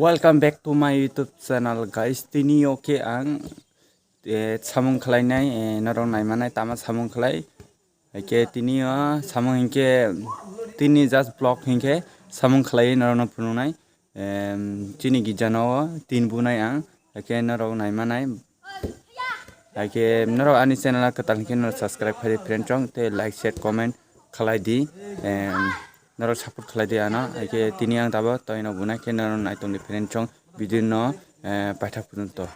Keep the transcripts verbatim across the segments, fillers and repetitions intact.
Welcome back to my YouTube channel, guys. Tini o khe ang, eh, samung khlainai, eh, norok naimanai tama samung khlai. Haikhe tini o samung hinkhe tini just vlog hinkhe samung khlai norokno phunuknai. Em, chini gijano tin bunai ang, haikhe norok naimanai. Haikhe norok ani channel kwtal hinkhe norok subscribe khlai di friend chong, tei like, share, comment khlai di. Em, norok support khlai di ano. Haikhe tini ang tabo toino bunai khe norok naitok di friend chong video no, eh, paithak phunuto.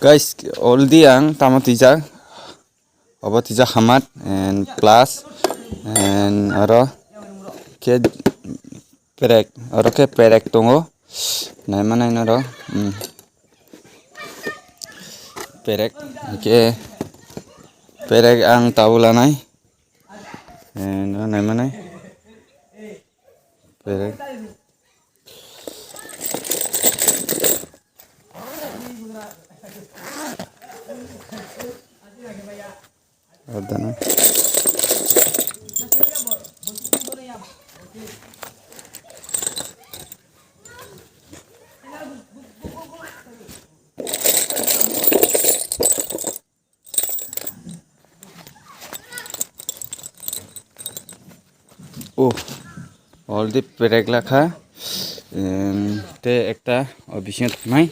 Guys, already ang tamo twijak. Obo twijak hamat and plus and oro khe perek, oro khe perek tongo. Naima nai noro, hmm. Perek, khe perek ang tabuk lanai. And oro naima nai. Perek. Adana. Oh, already perek lakha. Em, te ekta o bisingo thangnai.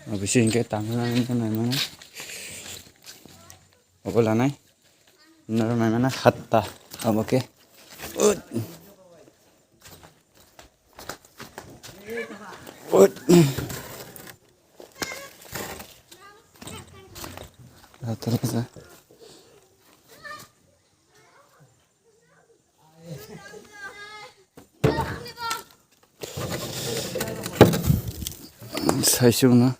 O bisingo hinkhe tangna nai mano. Obo lanai. Noro nai mano hatta. Obo khe. Ut. Ut. Hatta lakha. Saisung no.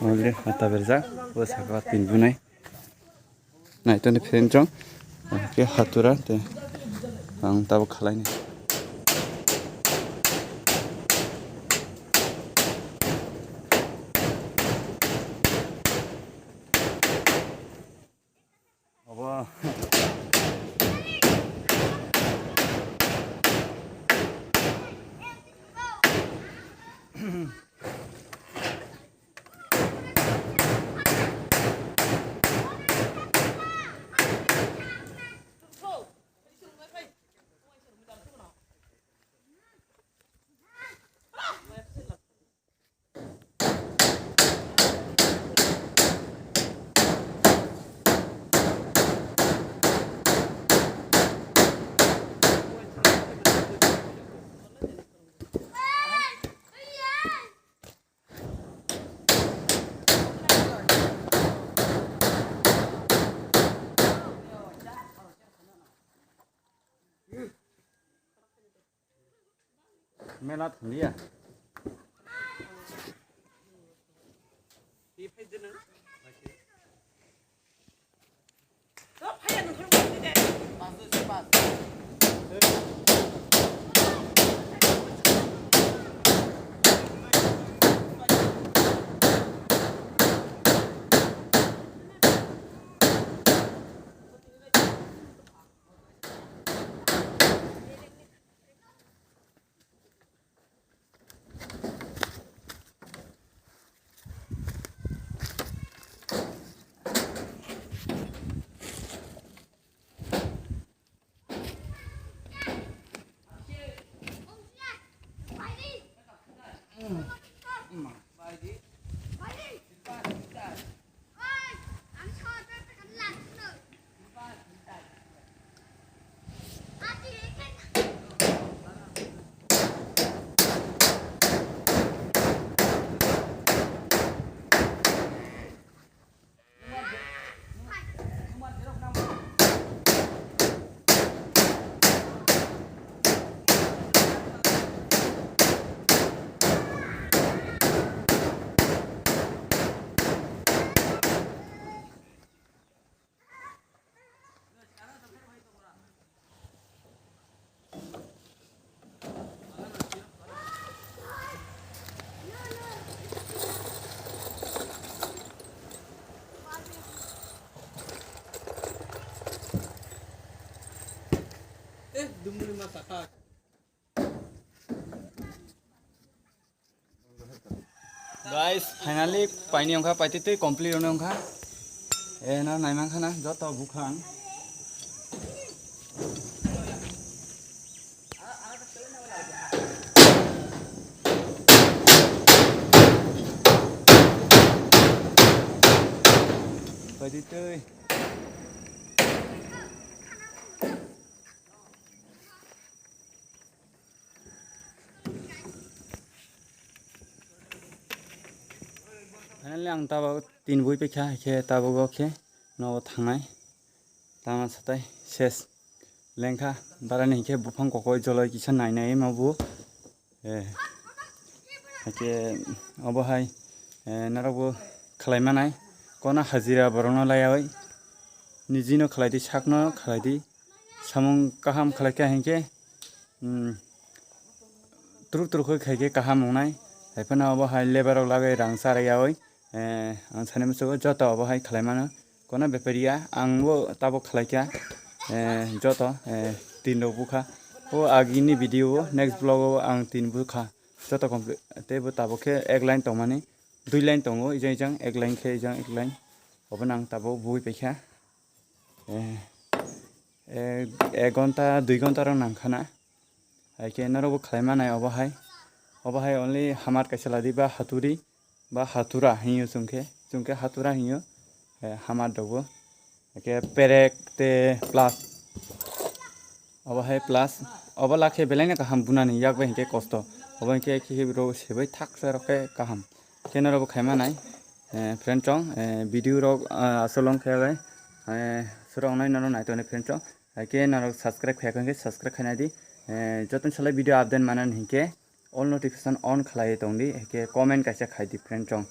Already hata berjak, o saka tin bunai. Nai toni friend chong, ke hatura te ang tabuk khalai ni. Obo. Mela thanglia. Guys, finally paini ongkha, paitwi twi complete ono ongkha. E, no naimankha na joto bukhang. Paitwi twi. Finally, ang tabuk tin bui pekha, khe tabuk o khe nogo thangnai. Tama satai ses lengkha, barani hinkhe buphang kokoi joloi kisa nai nai ma bu. Eh, hake obo hai, eh, norok bo khlai manai. Kono hajira borokno laiyawi, nijino khlai di, sakno khlai di. Samung kaham khlai kha hinkhe, hmm, turuk turuk khe khai khe kaham wngnai. Hai phano obo hai labour rok lagwi rang chara yawi, eh, ang sani muchungo joto obo hai khlai mano. Kono bepariya ang bo tabuk khlai kha, eh, joto, eh, tin rok bukha. O agini video o, next vlog o ang tin bukha. Joto complete, tei bo tabuk khe ek line tongmani, dui line tongo, ijang ijang ek line khe ijang ek line. Obo nang tabuk bui paikha. Eh, eh, ek ghonta, dui ghonta rok nang khana. Hai khe norok bo khlai manai obo hai. Obo hai only hamar kaisa ladi ba haturi, ba hatura hinyo chwng khe, chwng khe hatura hinyo, eh, hamar rok bo. Hai khe perek tei plus. Obo hai plus. Obo lakhe belai no kaham bunani yak bai hinkhe kosto. Obo hinkhe khe rok sebai thaksa rok khe kaham. Khe norok bo khai manai, eh, friend chong, eh, video rok, ah, aswk long khe bai, eh, surok nai norok nai tongni friend chong. Hai khe norok subscribe khai khe subscribe khai nai di. Eh, joto ni salai video update manani hinkhe all notification on khlai tong di. Hai khe comment kaisa khai di friend chong.